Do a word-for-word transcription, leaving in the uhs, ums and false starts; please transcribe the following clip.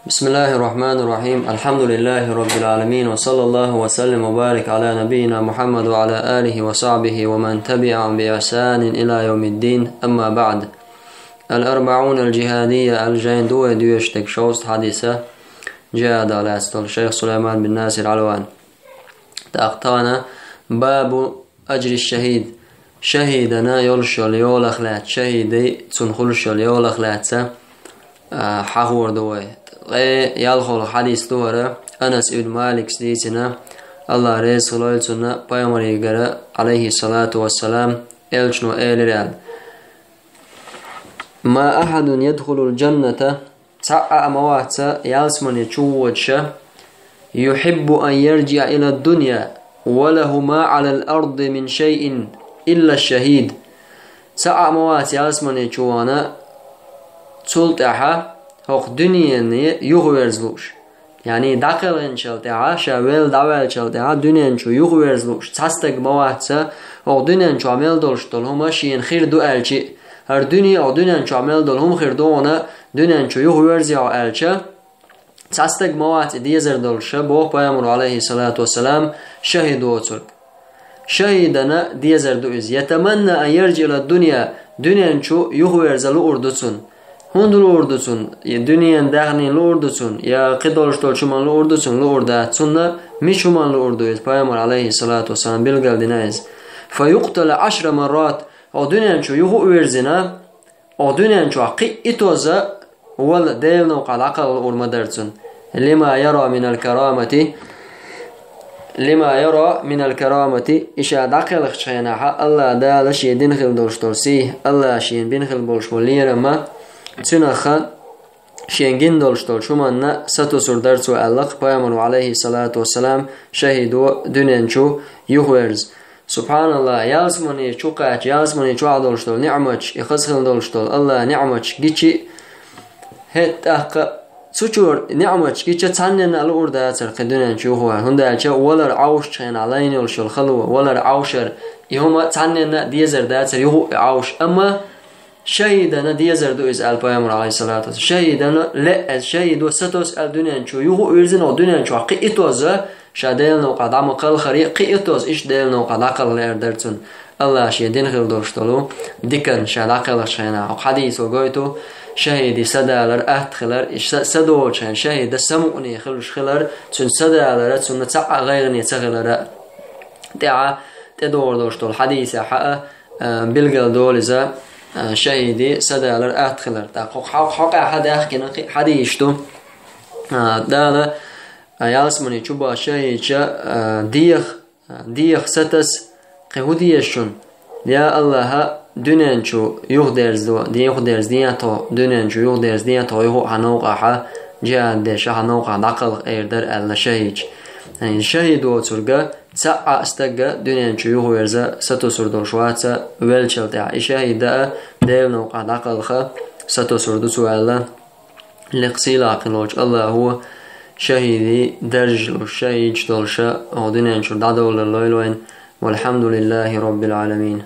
بسم الله الرحمن الرحيم. الحمد لله رب العالمين، وصلى الله وسلم وبارك على نبينا محمد وعلى آله وصحبه ومن تبعهم بإحسان إلى يوم الدين. أما بعد. الأربعون الجهادية، الجهاد دوي دويش تك شوست حديثة جهاد على أستول شيخ سليمان بن ناصر علوان. تأقتانا باب أجر الشهيد. Шахидана йолуш йолу йолах лаьцна, шахидай цунна хуьлуш йолу йолах лаьцна, а, хьахор ду вай. Ткъе ялхолгӀа хьадис ду хӀара, Анас ибн Маликс дийцина, Аллах реза хуьлойла цунна, пайхамарегара, алейхиссалату вассалам, элчано элира аьлла: «ما أحد يدخل الجنة», цхьа а ма вац ялсамане чу воьдуш, «يحب أن يرجع إلى الدنيا وله ما على الأرض من شيء إلا الشهيد». Цхьа а ма вац ялсамане чу вахана, цул тӀаьхьа хӀокху дуьнене юхаверза лууш. Яъни дӀакхелхинчул тӀаьхьа, ша велла дӀаваьллачул тӀаьхьа дуьнен чу юхаверза лууш цхьа стаг ма вац, хӀокху дуьнен чохь мел долуш долу хӀума шена хир ду аьлча, хӀара дуьне, хӀокху дуьнен чохь мел долу хӀума хир ду хьуна, дуьнен чу юхаверза хьо аьлча, цхьа стаг ма вац и дезар долуш, боху пайхамаро, алейхиссалату вассалам, шахид воцург. Шахидана дезар ду иза. «يتمنى أن يرجع إلى الدنيا», дуьнен чу юхаверза луур ду цунна. ХӀунда луур ду цунна? И дуьненан даьхнина луур ду цунна, я кхидолуш долчу хӀуманна луур ду цунна? Луур дац цунна. Мича хӀуманна луур ду иза? Пайхамар, алейхиссалату вассалам, билгалдина иза. «فيقتل عشر مرات», хӀокху дуьнен чу юха а вирзина, хӀокху дуьнен чохь кхин а итоза вала Делан новкъахь дӀакхалха луур ма дара цунна. «لما يرى من الكرامة، لما يرى من الكرامة», и ша дӀакхелхачу хенахь, Аллах Дала шен дина хила долуш долу сий, Аллах шена бина хила болуш болу лерам, цуьнах шен гина долуш долчу хӀуманна сатосур дара цо аьлла-кх пайхамаро, алейхиссалату вассалам, шахидо дуьнен чу юхаверза. Субханаллах, ялсамане чу кхаьчча, ялсамане чохь долуш долу ниъматаш, и хаза хила долуш долу Аллах ниъматаш гичи, хӀетта тӀаккха цу чуьра ниъматаш гича цхьанненна а луур дацара кхин дуьнен чу юхавар, хӀунда аьлча валар Ӏовшучу хенахь лайна йолуш йолу хало, валар Ӏовшар, и хӀума цхьанненна а дезар дацара юха а Ӏовш. Амма шахидана дезар ду иза аьлла пайхамаро, алейхиссалату вассалам. Шахидана леъаза, шахидо сатосу аьлла дуьнен чу юха а вирзина, хӀокху дуьнен чохь кхин а итоза, ша Делан новкъахь дӀа ма кхалхаре, кхин а итоза иштта Делан новкъахь дӀакхалха лаьар дара цунна. Аллах шен дина хила долуш долу диканна ша дӀакхелхачу хенахь. Хьадисо гойту шахиди са далар атта хилар, и са, са долчу хенахь шахида самукъане хуьлуш хилар, цуьнан са далара, цунна цхьа а гӀайгӀане ца хилара. ТӀаьхьа тӀедогӀур долуш долу хьадисехь а, а, билгал долу иза, а, шахиди са далар атта хилар. ТӀаккха хьо-, хьо-, хьокъехь хьадаьхкина кхин а хьадисаш ду. А, Дала, а, ялсамане чу бахча шахидча, а, деха, а, деха сатас, кхин хӀун деза шуна? Я Аллаха, дуьнен чу юхадерзадо, де юхадерзадехьа тхо, дуьнен чу юхадерзадехьа тхо, юха а хьан новкъахьа, джихад деш а хьан новкъахь дӀакхалха эр дара аьлла шахидча. Ай, шахид воцурга цхьа а стагга дуьнен чу юхаверза сатосур долуш ваца веллачул тӀаьхьа. И шахида а Делан новкъахь дӀакхалха сатосур ду цо аьлла, лекха сийлахь хилла волчу Аллахо шахиди даржаш луш, шахидаш долуша, оха дуьнен чуьра дӀадовлар лойла вайна. Валхьамдулиллахи роббил Ӏаламин.